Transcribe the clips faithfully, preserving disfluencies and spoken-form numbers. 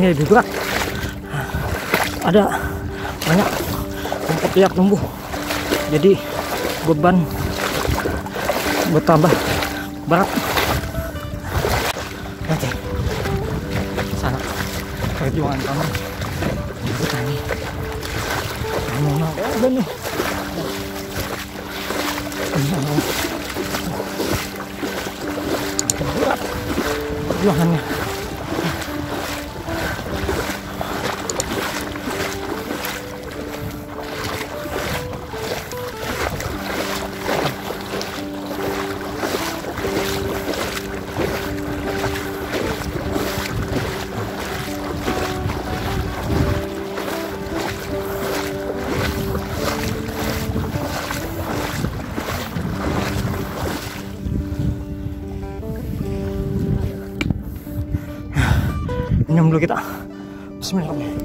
Ini lebih berat. Ada banyak rumput liar tumbuh. Jadi beban bertambah berat. Oke. Sana perjuangan kami. Ini. Ini ada nih. Berat perjuangannya. Minum dulu kita. Bismillahirrahmanirrahim.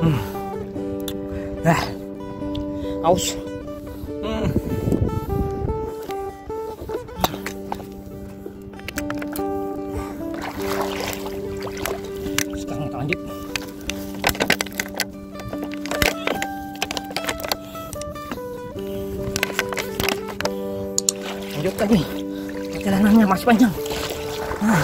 Hmm. Ah. Aus. Hmm. Sekarang kita lanjut. Lanjutkan nih. Perjalanannya masih panjang. Ah.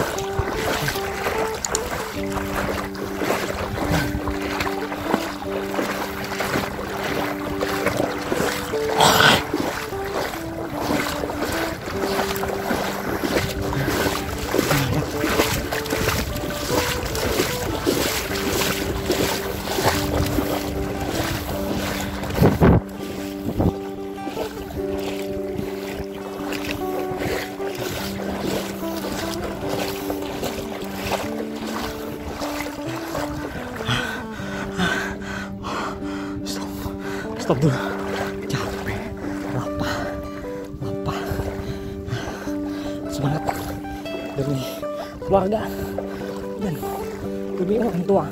Stop. Stop dulu. Capek. Lapar. Lapar. Semangat demi keluarga dan demi orang tua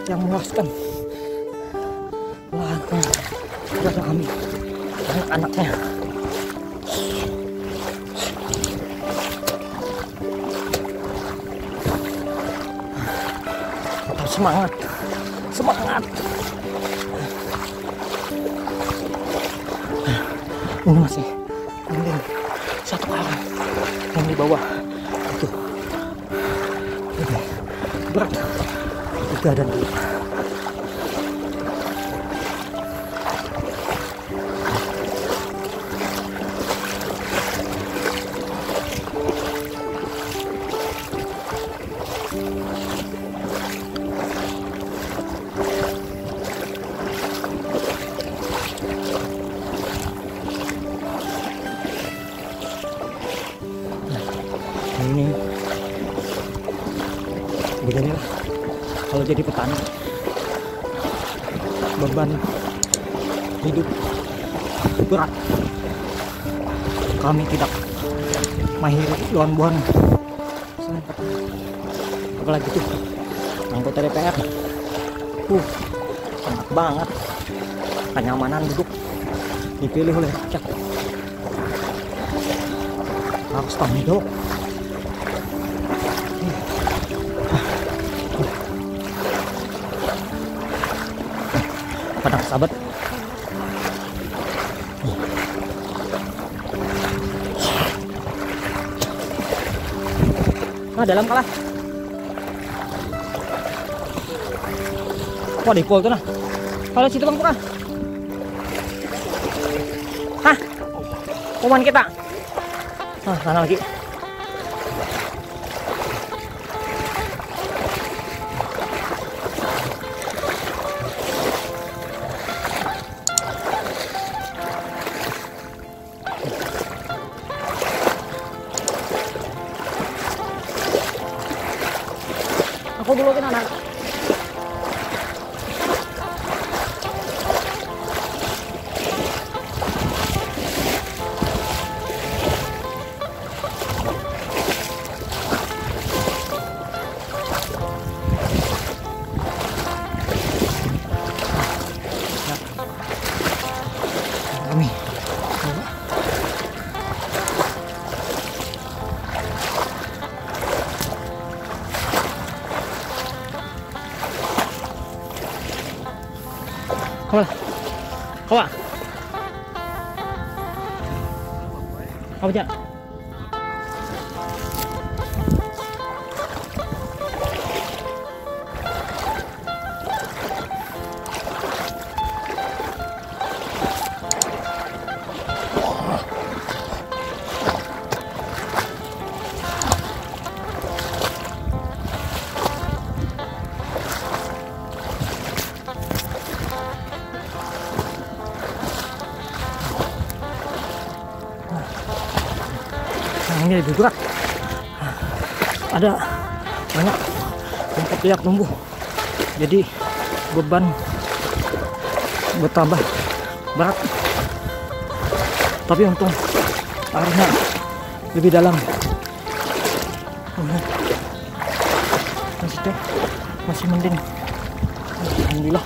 yang melahirkan, melahirkan kepada kami, anak-anaknya. Tetap semangat, semangat. Ini masih mending satu karung yang di bawah itu. Oke, berat. Tiga dan dua. Ini beginilah kalau jadi petani, beban hidup berat. Kami tidak mahir lawan buhan, apalagi tuh anggota D P R. Uh, enak banget, kenyamanan duduk dipilih oleh rakyat. Harus tanggung jawab. Padang sabat. Nah, dalam kalah. Wah, di pol tuh nah. Kalau situ bang tuh nah. Hah? Kuman kita. Nah, sana lagi. Aku dulu kena nak. Kami. Kawa. Apa ja? Nah, ini lebih berat. Ada banyak rumput liar tumbuh. Jadi beban bertambah berat. Tapi untung airnya lebih dalam. Masih teh, masih mending. Alhamdulillah.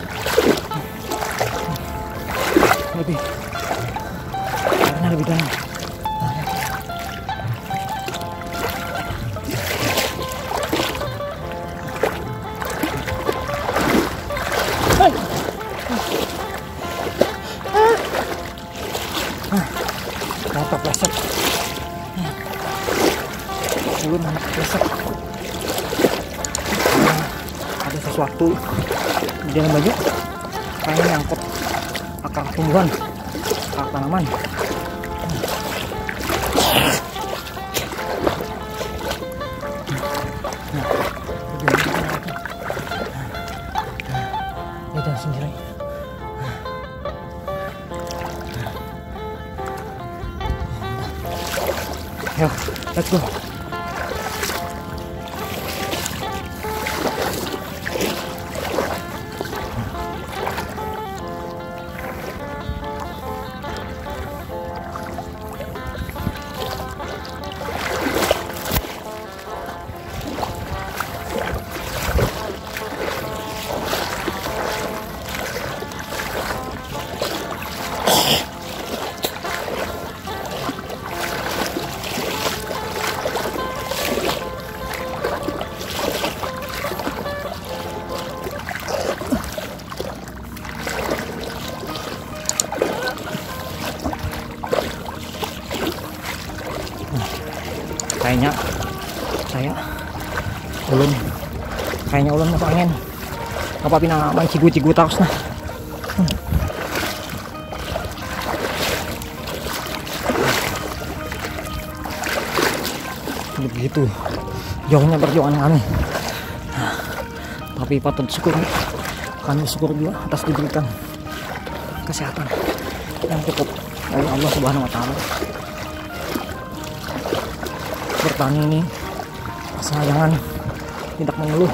Lebih, karena lebih dalam. Hei. Nah, motor pleset. Ulun handak pleset. Nah, ada sesuatu di dalam banyu. Kayaknya nyangkut akar tumbuhan, akar tanaman. Nah, ini jalan sendiri. Yo, let's go. Kayaknya saya ulun, kayaknya ulun masuk angin. Apa pina main cigu-cigu terus nah. Hmm. Begitu jauhnya perjuangan kami. Tapi patut syukur, kami syukur juga atas diberikan kesehatan yang cukup dari Allah Subhanahu wa Ta'ala. Bertani ini asal jangan tidak mengeluh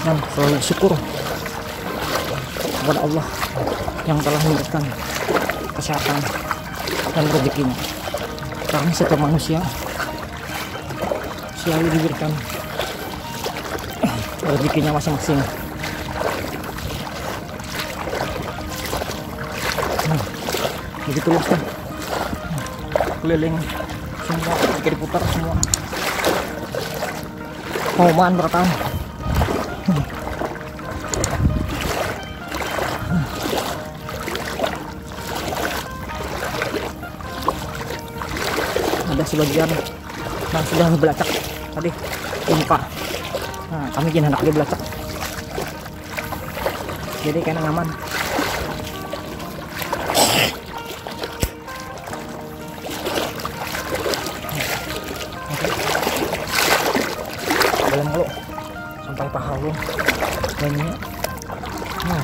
dan selalu syukur kepada Allah yang telah memberikan kesehatan dan rezekinya. Karena setiap manusia selalu diberikan rezekinya masing-masing. Nah, begitu luasnya. Keliling semua, hampir diputar semua. Homan bertahan. Ada sebagian yang sudah belacak tadi di muka. Nah, kami jangan hendak dia belacak. Jadi kena ngaman. Belum kalau sampai paha lu. Banyaknya. Nah,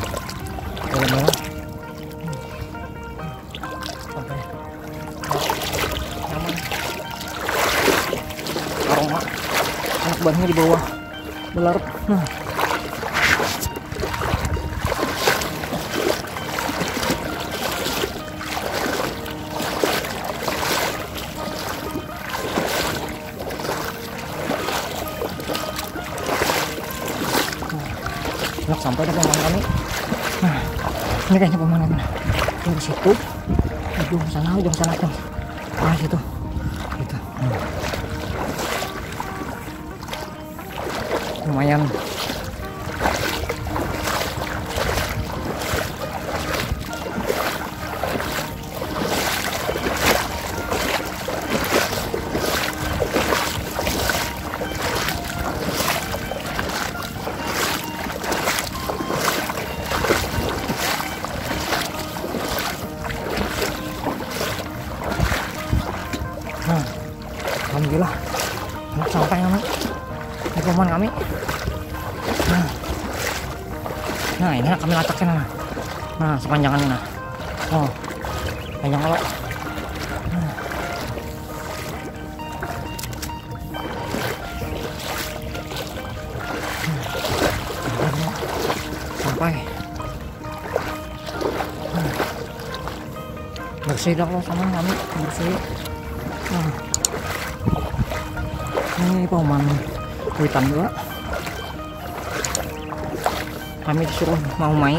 belum ya. Sampai. Nyaman. Aroma. Anak buahnya di bawah. Belarut. Nah. Nah, sampai dah paman kami. Nah, ini kayaknya paman kami. Nah, dari situ, ujung sana, ujung sana tuh. Ah, situ. Gitu. Hmm. Lumayan. Gila. Nah, sampai kami. Ini paman kami. Nah. Nah, ini kami lacaknya, nah. Nah, sepanjangan ini, nah. Oh. Panjang kalau. Nah. Sampai. Bersih dah kalau sama kami, bersih. Nah. Ini paman kuitan juga. Kami disuruh mau mai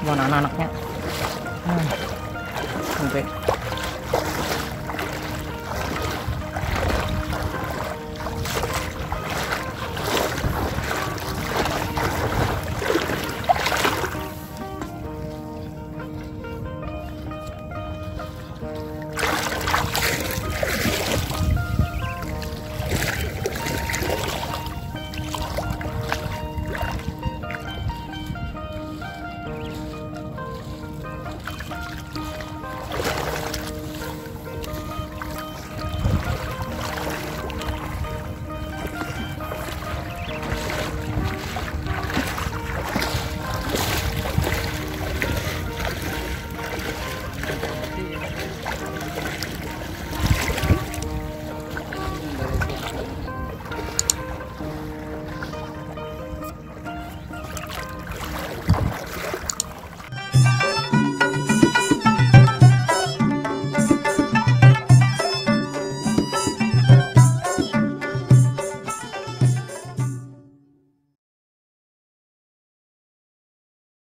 buat anak-anaknya. Nah. Sampai